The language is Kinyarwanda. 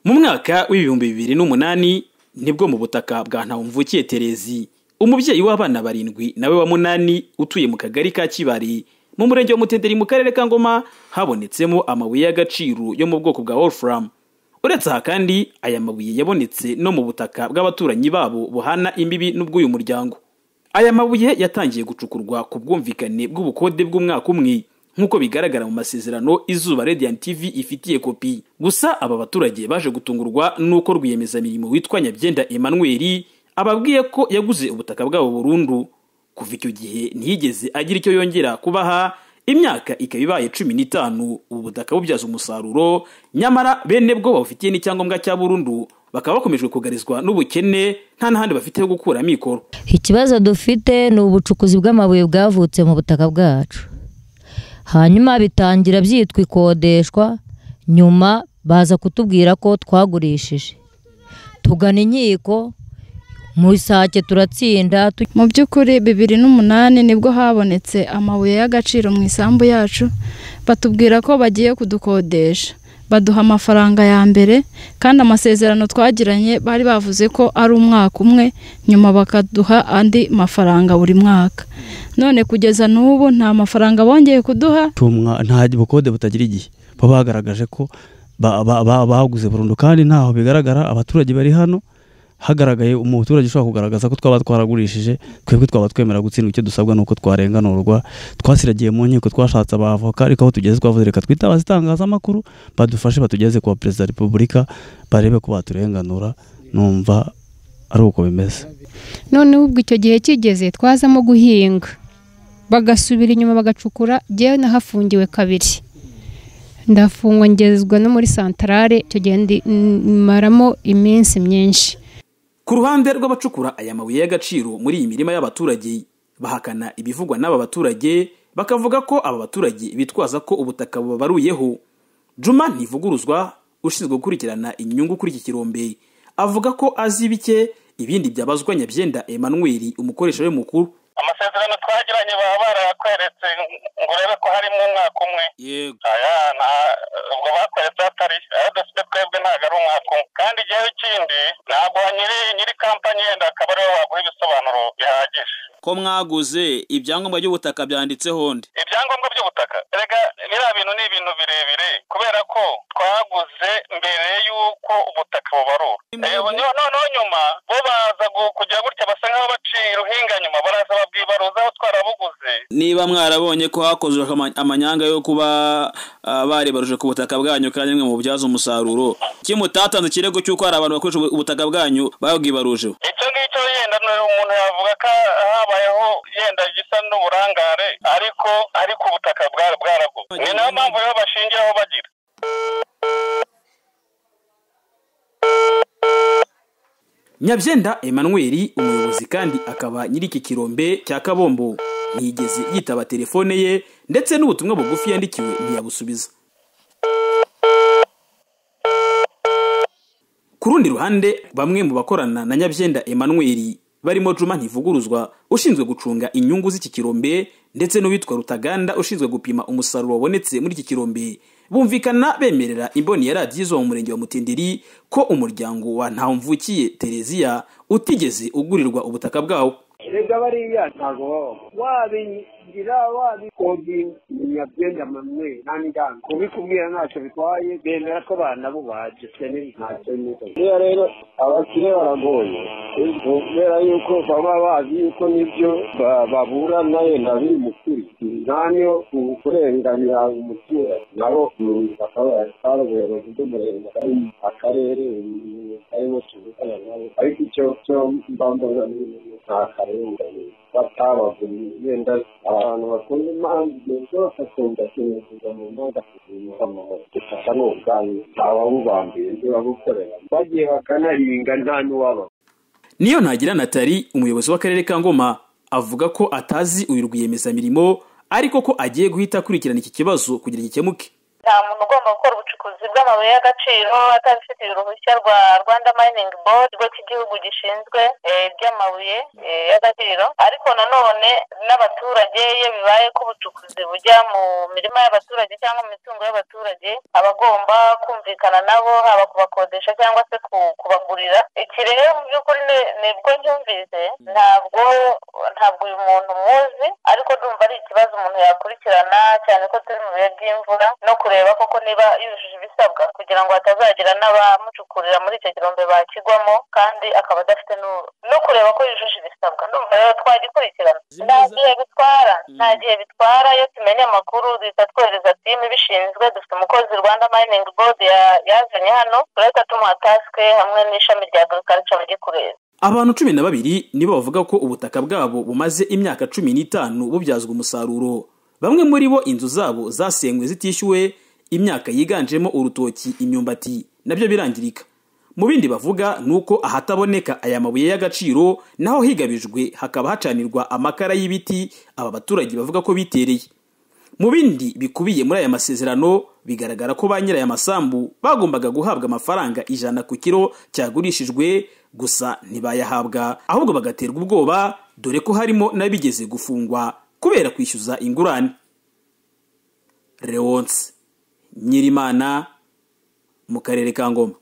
Mu mwaka w'2008 nibwo mu butaka bwa Ntawumvukiye Terezi, umubyeyi w'abana 7 nawe wa 8 utuye mu kagari ka Kibari mu murenge wa Mutenderi mu karere ka Ngoma, habonetsemo amabuye y'agaciro yo mu bwoko bwa Wolfram. Uretse aha kandi aya mabuye yabonetse no mu butaka bw'abaturanyi babo buhana imbibi n'ubw'uyu muryango. Aya mabuye yatangiye gucukurwa ku bwumvikane bw'ubukode bw'umwaka umwe nk'uko bigaragara mu masezerano Izuba Radiant TV ifitiye kopi. Gusa aba baturage baje gutungurwa n'uko rwiyemezamirimo witwa Nyabyenda Emmanuel ababwiye ko yaguze ubutaka bwabo burundu. Kuva icyo gihe ntiyigeze agira icyo yongera kubaha, imyaka ikaba ibaye 15 ubu butaka bubyaza umusaruro, nyamara bene bwo babufitiye n'icyangombwa cya burundu bakaba bakomeje kugarizwa n'ubukene nta n'ahandi bafite ho gukura amikoro. Ikibazo dufite ni ubucukuzi bw'amabuye bwavutse mu butaka bwacu, hanyuma bitangira byitwa ikodeshwa, nyuma baza kutubwira ko twagurishije, tugana inkiko mu Isake turatsinda. Mu by'ukuri 2008 nibwo habonetse amabuye y'agaciro mu isambu yacu, batubwira ko bagiye kudukodesha, baduha amafaranga ya mbere, kandi amasezerano twagiranye bari bavuze ko ari umwaka umwe, nyuma bakaduha andi mafaranga buri mwaka. None kugeza n'ubu nta mafaranga bongeye kuduha. Nta bukode butagira igihe, baba bagaragaje ko baguze burundu kandi ntaho bigaragara. Abaturage bari hano hagaragaye umuturage ushobora kugaragaza ko twaba twaragurishije, twebwe twaba twemera gutsindwa. Icyo dusabwa nuko twarenganurwa. Twasiragiye mu nkiko, twashatse abavoka, ariko aho tugeze twavuze reka twitabaze itangazamakuru badufashe batugeze kwa Perezida wa Repubulika barebe ko baturenganura. Numva ari uko bimeze. None ubwo icyo gihe kigeze twazamo guhinga, bagasubira inyuma bagacukura. Jyewe nahafungiwe kabiri, ndafungwa ngezwa no muri santarare, icyo gihe maramo iminsi myinshi. Ku ruhande rw'abacukura aya mabuye y'agaciro muri iyi mirima y'abaturage, bahakana ibivugwa n'aba baturage, bakavuga ko aba baturage bitwaza ko ubutaka bubaruyeho. Juma Ntivuguruzwa ushinzwe gukurikirana inyungu kuri iki kirombe avuga ko azi bike, ibindi byabazwa Nyabyenda Emmanuel umukoresha we mukuru. Amasezerano twagiranye baba barayakweretse ngo urebe ko harimo umwaka umwe. Yego. Aya ubwo bakweretse atari ayo dufite twebwe, ntabwo ari umwaka umwe. Kandi igihe ikindi ntabwo nyiri kampani yenda akaba ariwe waguha ibisobanuro bihagije. Ko mwaguze ibyangombwa by'ubutaka byanditseho nde? Ibyangombwa by'ubutaka erega biriya bintu ni ibintu birebire, kubera ko twaguze mbere y'uko ubutaka bubarura. Noneho nyuma bo baza kujya gutya basa nk'aho baciye uruhinga, nyuma baraza babwibaruza aho twarabuguze. Niba mwarabonye ko hakozwe amanyanga yo kuba barebaruje ku butaka bwanyu kandi mwe mubyaza umusaruro, kimutatanze ikirego cy'uko hari abantu bakoresha ubutaka bwanyu babwibaruje? Icyo ngicyo yenda umuntu yavuga ko habayeho yenda gisa n'uburangare, ariko ubutaka bwaraguze. Ni nayo mpamvu rero bashingiraho bagira. Nyabyenda Emmanuel umuyobozi kandi akaba nyiri iki kirombe cya Kabombo ntiyigeze yitaba telefone ye, ndetse n'ubutumwa bugufi yandikiwe ntiyabusubiza. Ku rundi ruhande bamwe mu bakorana na Nyabyenda Emmanuel barimo Juma Ntivuguruzwa ushinzwe gucunga inyungu z'iki kirombe ndetse n'uwitwa Rutaganda ushinzwe gupima umusaruro wabonetse muri iki kirombe, bumvikana bemerera imboni ya radiyo Izuba mu murenge wa Mutenderi ko umuryango wa Ntawumvukiye Tereziya utigeze ugurirwa ubutaka bwawo. Erega bariya ntabwo wabigira wabikodi Nyabyenda Emmanuel nta kubikubwira ntacyo bitwaye, bemera ko abana bo baje ntacyo niyo. Rero abakire baragoye kubera yuko baba bazi yuko nibyo baburana yenda biri mu kuri, nta niyo kurenganira umuturage nabo bakaba ubuyobozi bw'umurenge akarere karimo tuvugana nabo, ariko icyo cyo mbambona nta karengane batabaguriye. Yenda abantu bakunda imanza zose bakunda kuza mu manza gufata n'ubwanyu ntawabubambiye ntibabukorera, bagiye bakanahinga nta n'uwaba. Niyo Ntagira Nathalie umuyobozi w'akarere ka Ngoma avuga ko atazi uyu rwiyemezamirimo, ariko ko agiye guhita akurikirana iki kibazo kugira gikemuke. Nta muntu ugomba gukora ubucukuzi bw'amabuye y'agaciro atabifitiye uruhushya rwa Rwanda Mining Board, ikigo cy'igihugu gishinzwe iby'amabuye y'agaciro. Ariko nanone n'abaturage, iyo bibaye ko ubucukuzi bujya mu mirima y'abaturage cyangwa mu mitungo y'abaturage, abagomba kumvikana nabo, haba kubakodesha cyangwa se kubagurira. Iki rero mu by'ukuri nibwo ncyumvise, ntabwo uyu muntu muzi, ariko ndumva ari ikibazo umuntu yakurikirana, cyane ko turi mu bihe by'imvura, no kureba koko niba yujuje ibisabwa kugira ngo hatazagira n'abamucukurira muri icyo kirombe bakigwamo, kandi akaba adafite no kureba ko yujuje ibisabwa. Ndumva rero twagikurikirana, nta gihe bitwara, nta gihe bitwara. Iyo tumenye amakuru duhita twohereza timu ibishinzwe. Dufite umukozi Rwanda Mining Board yazanye hano, turahita tumuha task hamwe n'ishami rya agriculture bajye kureba. Abantu 12 nibo bavuga ko ubutaka bwabo bumaze imyaka 15 bubyazwa umusaruro. Bamwe muri bo inzu zabo zasenywe zitishyuwe, imyaka yiganjemo urutoki, imyumbati nabyo birangirika. Mu bindi bavuga nuko ahataboneka aya mabuye y'agaciro naho higabijwe hakaba hacanirwa amakara y'ibiti aba baturage bavuga ko bitereye. Mu bindi bikubiye muri aya masezerano bigaragara ko ba nyiri aya masambu bagombaga guhabwa amafaranga 100 ku kiro cyagurishijwe, gusa ntibayahabwa, ahubwo bagaterwa ubwoba, dore ko harimo n'abigeze gufungwa kubera kwishyuza ingurane. Leonce Nyirimana mu karere ka Ngoma.